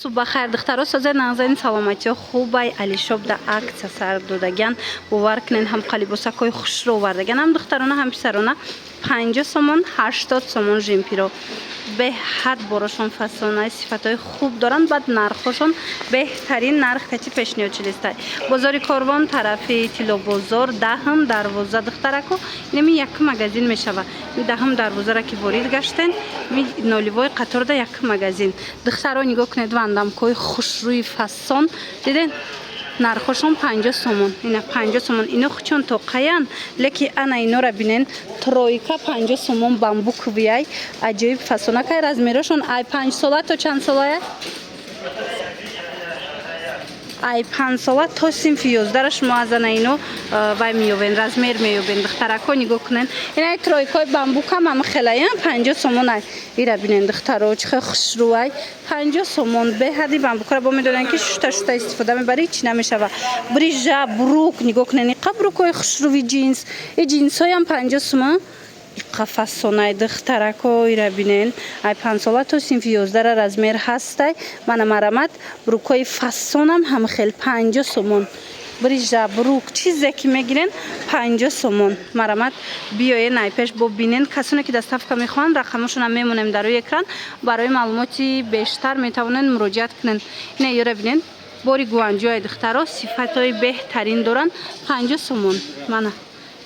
Субҳ духтаро, созед, нағзани, саломатиё хубай. Алишоп да акция сар додаган, бовар кунен, ҳам либосакҳои хушро овардаган, ҳам духтарона, ҳам писарона. 50 сомон, 80 сомон жемпиро, беҳад борошон фасонай, сифатҳои хуб доранд, баъд нархҳошон беҳтарин нарх качи пешниҳод шудистай. Бозори Корвон, тарафи Тиллобозор, даҳм дарвоза, духтараку, инами як магазин мешава. Даҳм дарвозара ки ворид гаштен, нолевой қаторда як магазин. Духтаро, нигоҳ кунед, вандамкҳои хушрӯи фасон диден, нархҳошон 50 сомон, ина 50 сомон. Ино чун тоқаян, леки ана инора бинен, тройка 50 сомон, бамбуковый, аҷоиб фасонакай. Размерошон ай 5 сола то чанд солая? Ай 5 сола то синфи 11-ра шумо аз ана ино вай меёбен, размер меёбен. Духтаракҳо, нигоҳ кунен, инай тройкаи бамбукам ҳама хелая, 50 сомон. Ай ира бинен, духтаро, чӣ хел хушрӯай, 50 сомон. Беҳади бамбукара бо медонен, ки шушта шушта истифода мебарӣ, чӣ намешава. Брижа, брук, нигоҳ кунен, иқа брукҳои хушрӯи ҷинс, и ҷинсҳоям 50 сомон. Иқа фасонай, духтарако, ира бинен, ай 5 сола то синфи 11-ра размер ҳастай. Мана, марамат, брукҳои фасонам ҳама хел 50 сомон. Брижа, брук, чизе ки мегирен, 50 сомон. Марамат, биёен айпеш бо бинен. Касоне ки доставка мехоҳанд, рақамошонам мемонем дар рӯи экран, барои маълумоти бештар метавонед муроҷиат кунед. Ина ёра бинен, бори гуанҷои, духтаро, сифатҳои беҳтарин доранд, 50 сомон, мана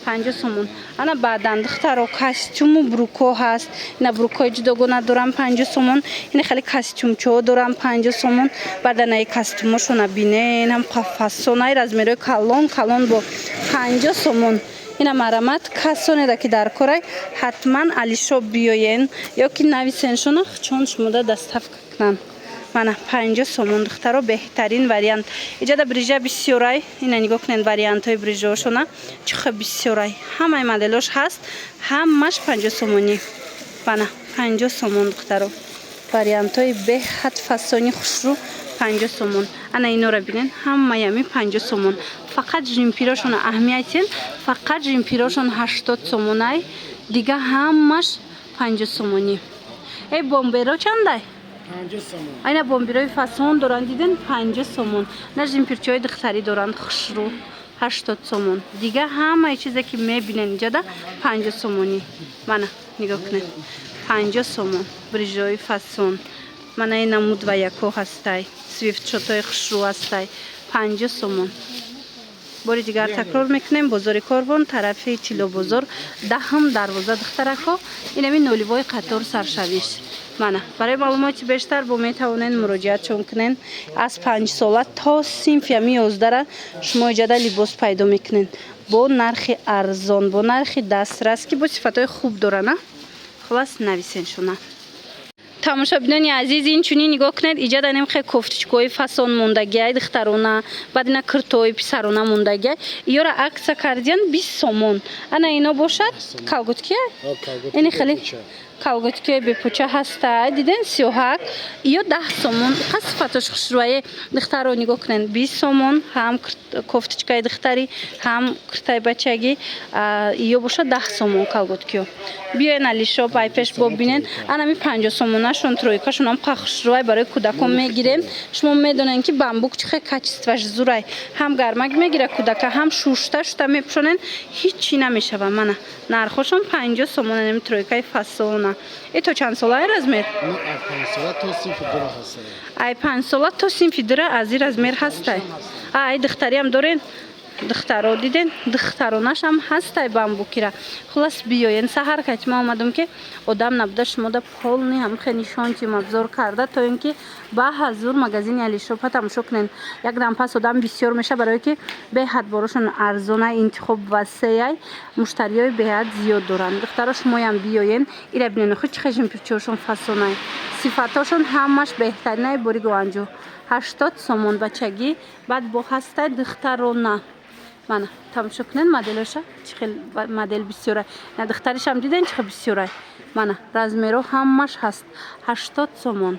50 сомон. Ана баъдан, духтаро, костюму брукҳо ҳаст. Ина брукҳои ҷудогона дорам, 50 сомон. Ина хеле костюмчаҳо дорам, 50 сомон. Баъдан ай костюмошона бинен, ҳам фасонаи, размерҳои калон калон, бо 50 сомон. Ина марамат, касонеда ки дар корай, ҳатман Алишоп биёен ё ки нависеншона, чун шумода доставка кунанд. Мана 50 сомон, духтаро, беҳтарин вариант. Иҷада брижа бисёрай. Ина нигоҳ кунед, вариантҳои брижаошона чӣ хел бисёрай, ҳамаи моделош ҳаст, ҳамаш 50 сомонӣ. Мана 50 сомон, духтаро, вариантҳои беҳад фасони хушрӯ, 50 сомон. Ана инора бинен, ҳамаями 50 сомон. Фақат жимпирошона аҳамиятен, фақат жимпирошон 80 сомонай, дига ҳамаш 50 сомонӣ. Эй, бомберо чандай? 50 сомон. Айна бомбирои фасон доранд, диден, 50 сомон. На жимпирчаҳои духтарӣ доранд хушрӯ, 80 сомон. Дига ҳамаи чизе ки мебинен иҷода, 50 сомонӣ. Мана нигоҳ кунед, 50 сомон брижои фасон. Мана ин намуд ва яко ҳастай, свитшотҳои хушрӯ ҳастай, 50 сомон. Бори дигар такрор мекунем: бозори Корвон, тарафи Тиллобозор, даҳм дарвоза, духтаракҳо, инами нолевой қатор саршавиш. Мана барои маълумоти бештар бо метавонед муроҷиатшон кунен. Аз 5 сола то синфи ами 11-ра шумо иҷода либос пайдо мекунед бо нархи арзон, бо нархи дастрас, ки бо сифатҳои хуб дорана. Хулас, нависен шуна. Тамошобинони азиз, инчунин нигоҳ кунед, иҷада немхе кофточкаҳои фасон мондагиай духтарона, баъд ина киртои писарона мондагиай. Иёра акция кардиян, 20 сомон. Ана ино бошад колготкия, ини хеле колготкиҳои бепоча ҳастай, диден, сиёҳак, иё 10 сомон. Қа сифатош хушрӯае, духтаро, нигоҳ кунед, 20 сомон, ҳам кофточкаи духтарӣ, ҳам киртаи бачагӣ. Иё бошад 10 сомон колготкиҳо. Биёен Алишоп, ай пеш бо бинен. Анами 50 сомонашон тройкашон ҳам қа хушрӯай, барои кӯдакон мегирем. Шумо медонед, ки бамбук чӣ хел качестваш зурай, ҳам гармак мегира кӯдака, ҳам шушта шушта мепӯшонен, ҳеҷ чӣ намешава. Мана нархошон 50 сомон, анами тройкаи фасона. Э, то чанд солаи размер? Аз 5 сола то синфи дура ҳастанд. Ай 5 сола то синфи дура аз ин размер ҳастай. Ай духтариам дорен, духтаро, диден, духтаронашам ҳастай бамбукира. Хулас, биёен. Саҳар кати ма омадам, ки одам набуда, шумода полный ҳамхе нишонтим, обзор карда, то ин ки ба ҳазур магазини Алишопа тамошо кунен. Як дам пас одам бисёр меша, барое ки беҳад борошон арзона, интихоб васеяй, муштариҳои беҳад зиёд доранд. Духтаро, шумоям биёен. Ира бинен, охи чӣ хел жимпирчиҳошон фасонай, сифатҳошон ҳамаш беҳтаринай. Бори гуанҷу 80 сомон бачагӣ, баъд бо ҳастай духтарона. Мана тамошо кунед моделоша, чӣ хел модел бисёрай. На духтаришам диден, чӣ хел бисёрай. Мана размерҳо ҳамаш ҳаст, 80 сомон.